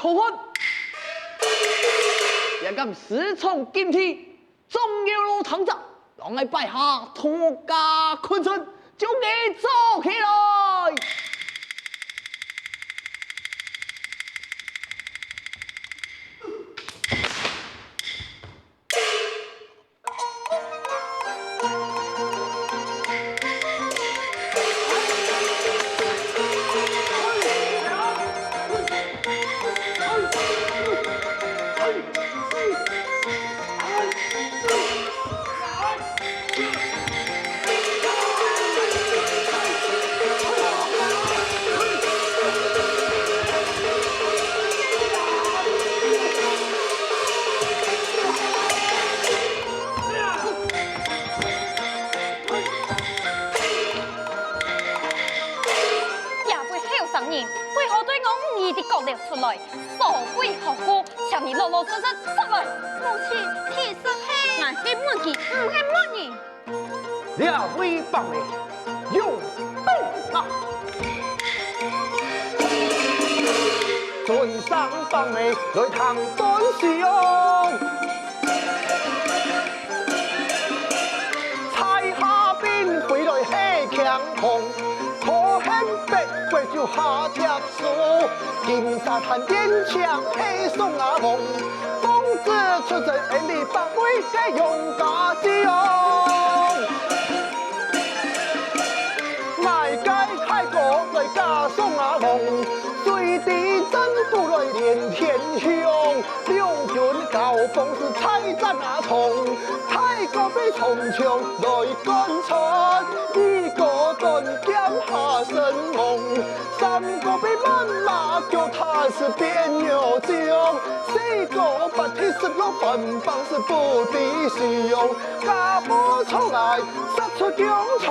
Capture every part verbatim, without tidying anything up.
可恨！也敢私闖禁地，縱有老貪賊，讓𠊎擺下拖家昆蟲，將佢捉起來！ 這位後生人，為何對吾女兒的角落出來？所謂學過，請你老老實實說來。母親，其實係……𠊎係問佢，毋係問人。 這位伯姆，有道啊！尊上伯姆來聽段相。在下並非來係強項，可恨八國就下帖 書，金沙灘邊請係宋阿王，奉旨出征，恁呢百位个勇家將。𠊎个大哥來加宋阿王，水滴陣鼓來連天響，兩軍交鋒是在戰場，大哥被重槍來貫穿，二哥斷劍下身亡。 三哥被慢馬腳踏死變肉醬，四哥八鐵石落番邦是不知死亡，家破出來殺出疆場。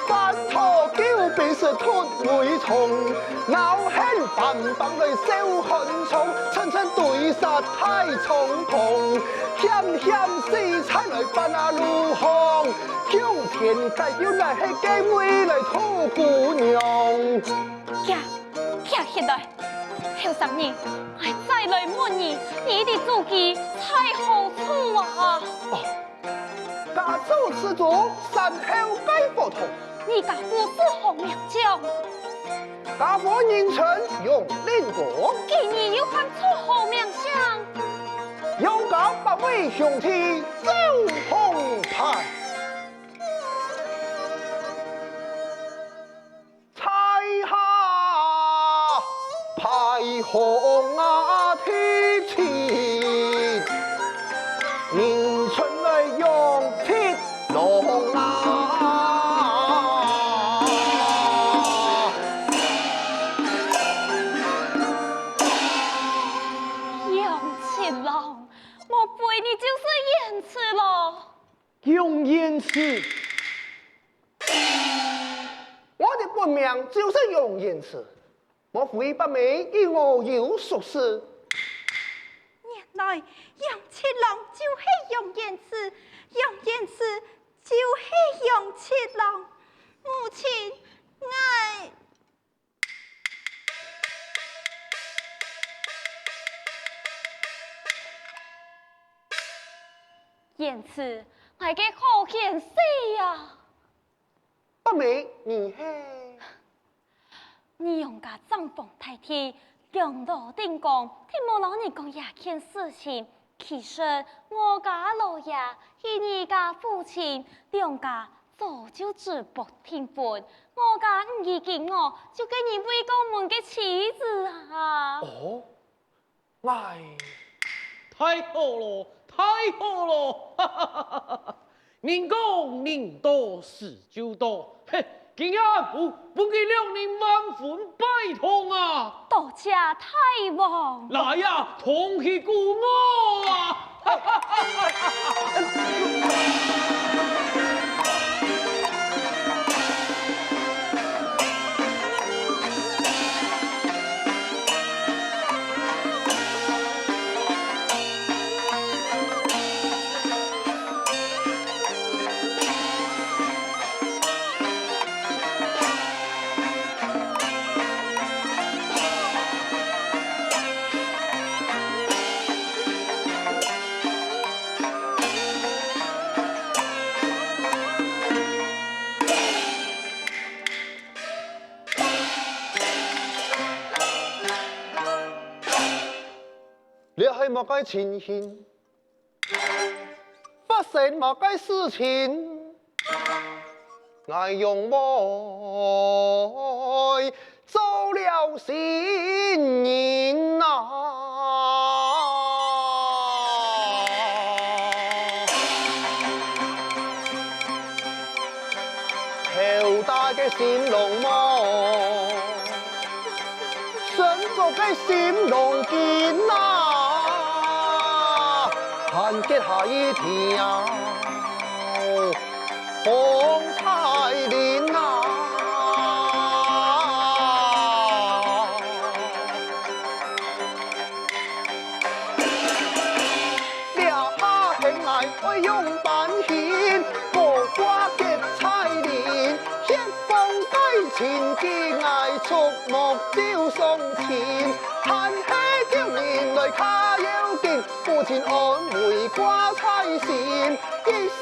反討救兵是突圍蟲，惱恨番邦來燒寒窗，層層堆殺大帳篷，險險死產來半啊路項。 向天解救，乃係該位來討餔娘。徛，徛起來！後生人，𠊎再來問你，你的祖籍在何處啊？哦，家祖是祖山後該佛堂。你家父是何名將？家父人稱楊令公。今日又喊出何名姓？楊家八位兄弟 周洪派。在下排行啊第七，人稱为杨七郎啊。杨七郎，莫非你就是燕赤咯？ 杨燕赤。我的本名就是杨燕赤，莫非伯姆与我有熟识？原來杨七郎就係杨燕赤，杨燕赤就係杨七郎。母親，𠊎…… 燕赤，𠊎个好賢婿啊！伯姆，你係……你楊家正房大地，梁老頂公，定無摎你講這件事情。 其實，我家老爺係你家父親，兩家早就珠薄訂婚。我家毋知經我，就係你未過門个妻子啊！哦，𠊎……太好咯，太好咯！人講人多，事就多，嘿， 今日暗晡，分佢兩人完婚拜堂啊！多謝大王。來啊，同去鼓樂啊！這係麼个情形？發生麼个事情？𠊎仰會做了新人啊？ 頭大个心浪毛，伸縮个心浪筋啊，還結下一條紅彩鈴啊！ 這下係𠊎愛仰般行？高掛結彩鈴，血光該情景，𠊎觸目就傷心。還係舊人來較要緊，父親安危掛在心，一心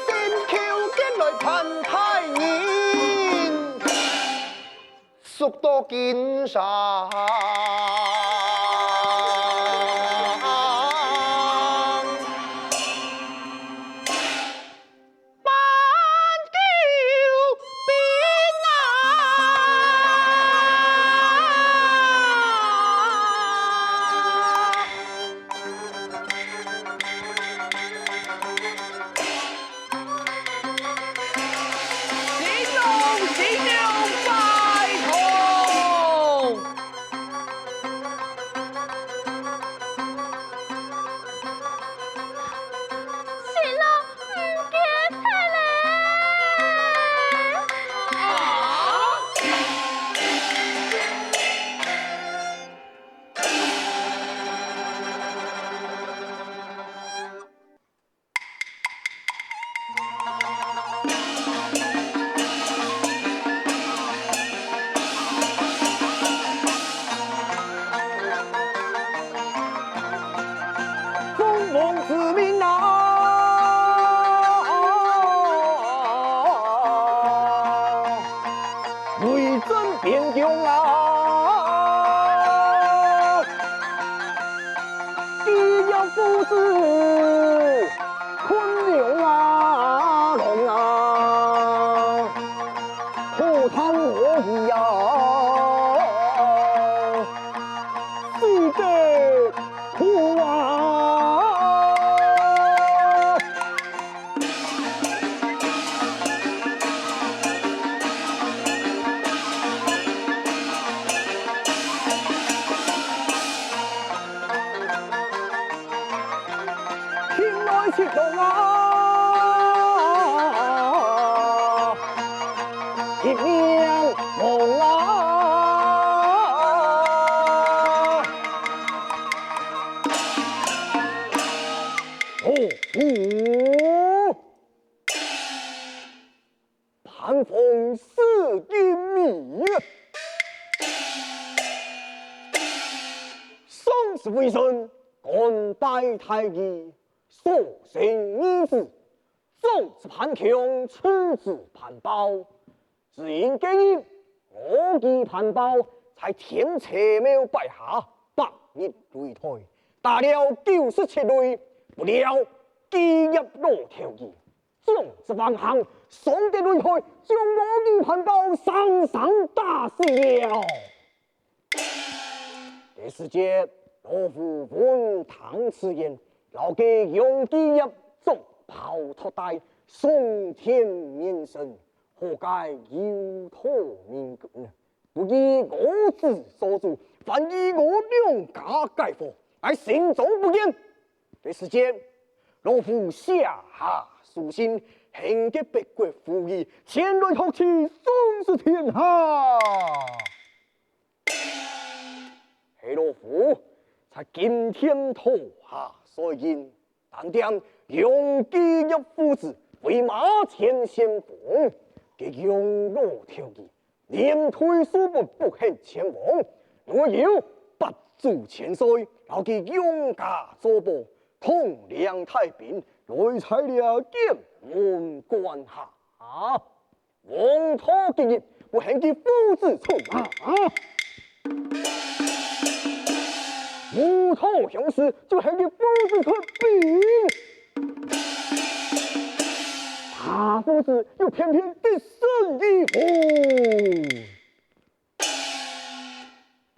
求結來攀大人。 宿到今上。搬救兵啊！ 新郎新娘拜堂。新郎毋見忒咧！啊！ 奉王之命啊，圍陣邊疆啊，第一夫子困了啊，狼啊，好嘆無比啊！ 死个苦啊！天来七浪啊！ 一命亡啊！哦，哦，潘凤死于泥。上至微臣，甘拜大义，所生义子， 长子潘強，次子潘豹。只因該日，我与潘豹在天齊廟拜下百日擂台，打了九十七擂，不料基業老頭佢，仗勢橫行，上得擂台，將我與潘豹生生打死了。 該時節，老夫聞聽此言，摎該楊繼業作胞託帶，送天面神，好解憂頭面骨。不知我子所主，反與我兩家解和，乃心中不願。該時節，老夫寫下書信，懇求北國父義，前來託妻，songs天下。 係老夫在金殿土下睡人，單點楊繼業父子，為馬前先鋒，該楊老頭佢，連退數不不肯前往，我有八祖千歲，摎佢楊家做保，統領大兵，來在這劍門關下。 黃土今日不肯佢父子出馬。無頭相識就喊佢父子出兵。大父子又偏偏得勝一方。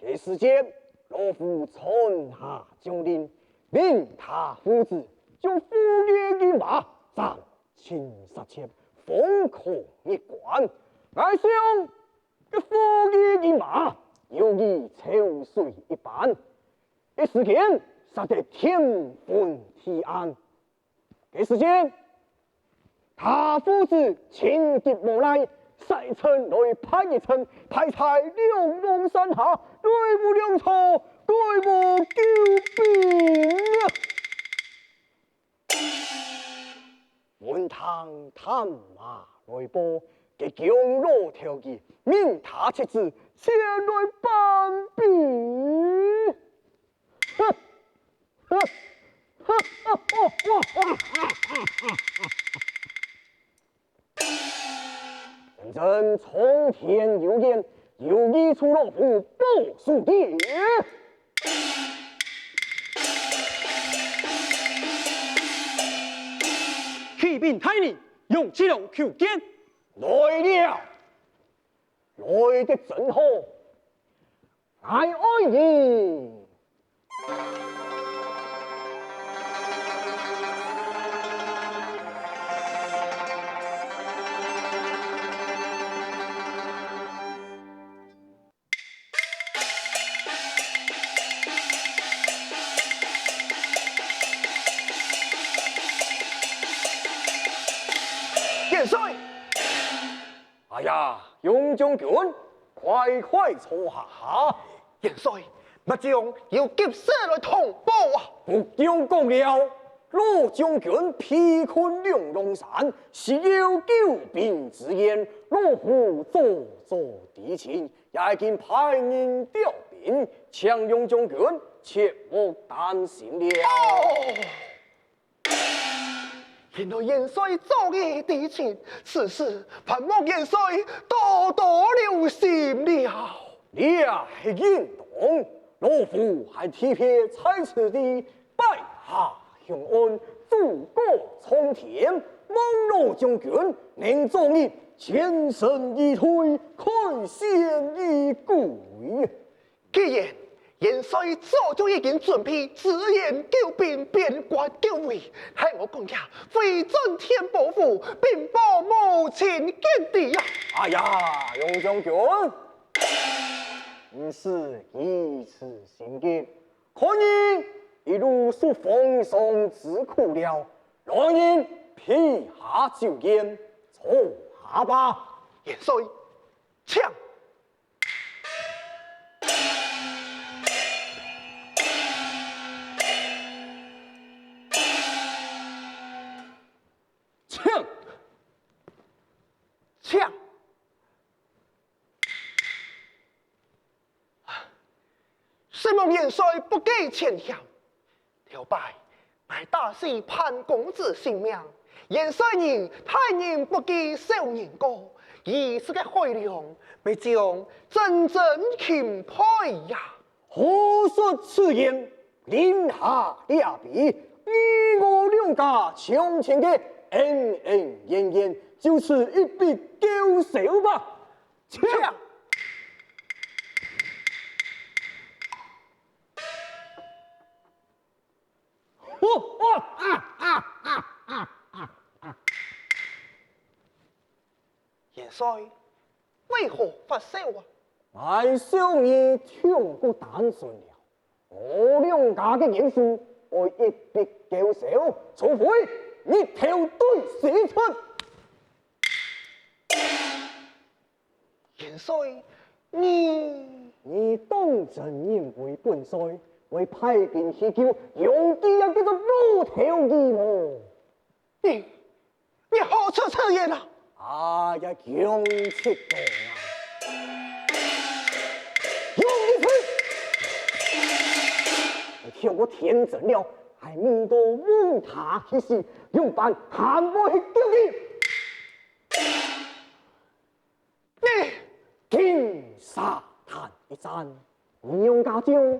該時節，老虎傳下將令，命大父子將虎爺个馬斬盡殺絕，放火一關。𠊎想，該虎爺个馬猶如潮水一般，一時間殺得天昏地暗。該時節，大父子情急無奈，率先來排一陣，排在龍王山下，來無糧草，來無救兵啊！聞聽探馬來報，該姜老頭佢命他侄子前來搬兵。 真正蒼天有眼，有意除老虎保樹爹。啟禀大人，楊七郎求見。來了。 來得真好，𠊎愛你。元帥！ 哎呀，楊將軍，快快坐下。元帥，末將有急事來通報啊！不用講了，老將軍被困龍王山，需要救兵支援，老虎早早知情，也已經派人調兵，請楊將軍切莫擔心了。哦！ 原來元帥早已知情，此事盼望元帥多多留心了。這係應當，老虎還特別在此地拜下雄安，祖告蒼天，望老將軍能早日全身而退，開險而歸。 既然元帥早就已經準備支援救兵，邊關救危，待我趕緊回轉天波府，稟報母親見底啊！哎呀，楊將軍，你是如此心急，看你一路受風霜之苦了，來人，備下酒宴，坐下吧。元帥，請。 請！請！承蒙元帥不計前嫌。 頭擺，𠊎打死潘公子性命，元帥你大人不計小人過，一息个海量，乜將真真欽佩呀！何出此言？臨下這杯，你我兩家從前个恩恩怨怨，就此一筆勾銷吧。請！ 元帥，為何發燒啊？𠊎笑你太過單純了，我兩家个冤仇，愛一筆勾銷，除非日頭對西出。 元帥，你……你當真認為本帥會派兵去救楊繼這隻老頭子無？你……你何出此言啊？哎呀，楊七郎啊！楊繼春！你太過天真了，還毋到問他去死，仰般還會去救佢？ 你！金沙灘一戰，你楊家將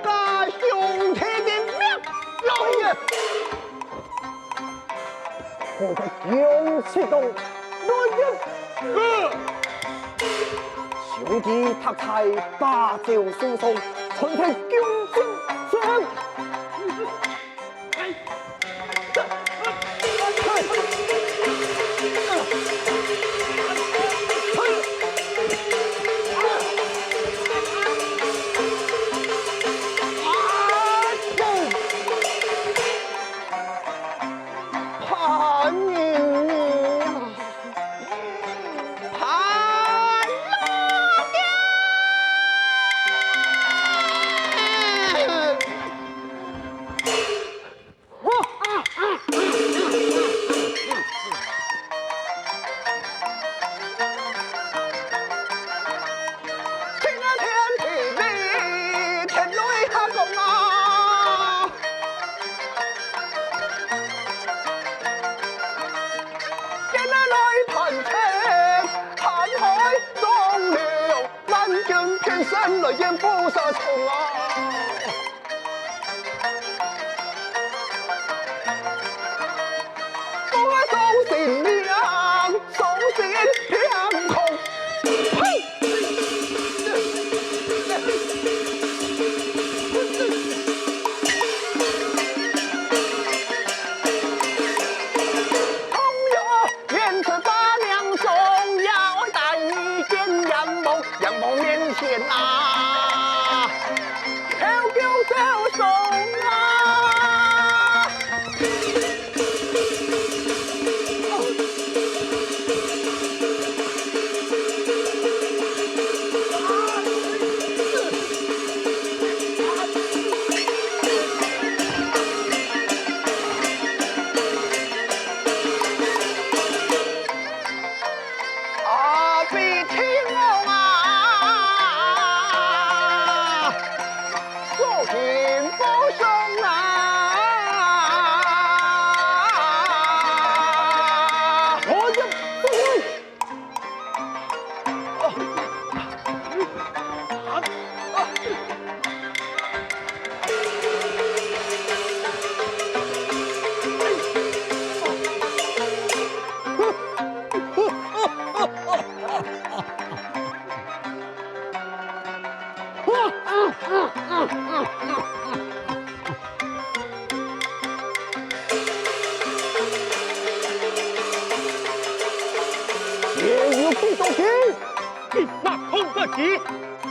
家兄弟个命！老爺！ 我个弓七中，亂箭！雄鸡踏在芭蕉樹上，穿透弓箭上。潘仁义啊，潘老爹！天啊天地里，天雷下降啊！ 天啊來盤旋，山海中流，萬軍遍身來演菩薩像啊！我啊，傷心命，傷心命空。 同樣，願出百年，終也愛帶你見閻王，閻王面前啊，口叫招送啊！有幾多兵？一百空个騎，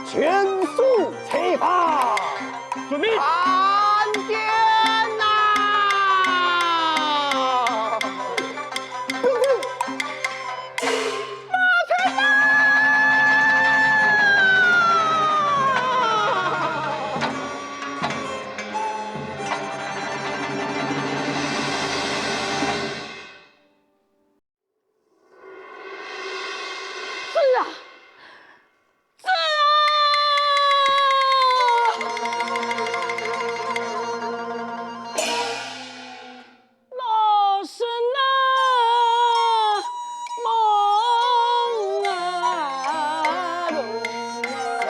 全速齊發。遵命。看天呐！子啊，子啊！老身啊，夢啊，夢啊，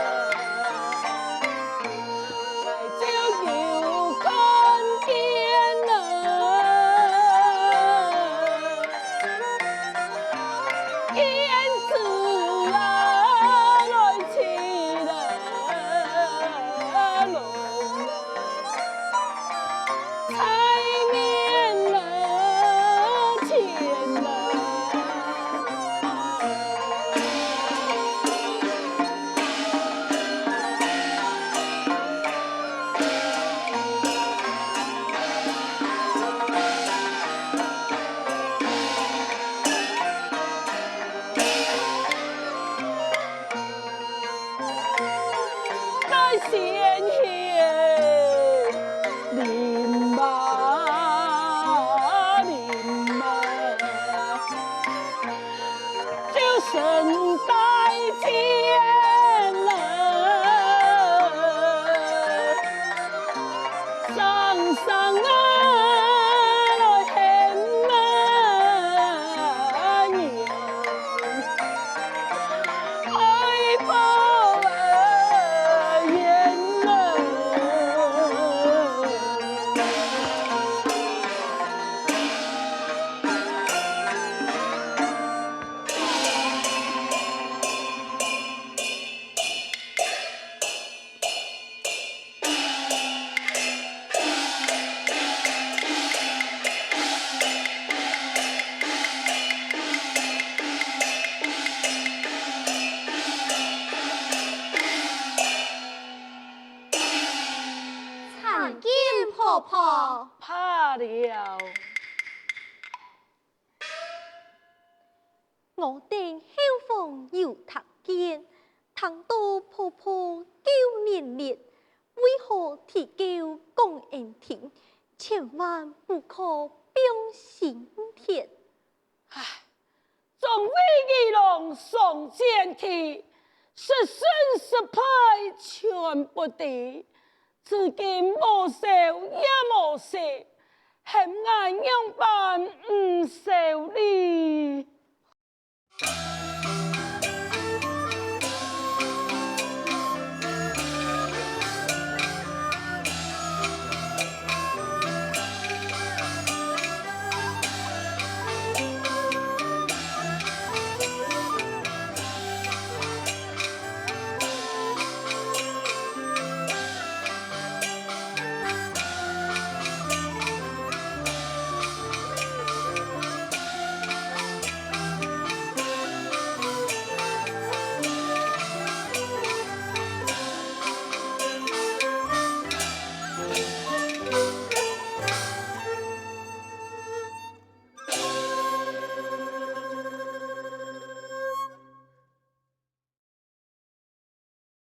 就有看见了。 天子啊，來起來，龍啊，在面前啊。 在先前，臨啊，臨啊，就身帶劍啊，上上啊，來喊啊娘。 参见婆婆。罢了。 我等後房有讀見，聽到婆婆救年烈，為何啼叫講恩情，千萬不可放心忒。唉，總為義郎喪捐軀，失身失敗全不知， 至今無消也無息，喊𠊎仰般毋愁哩？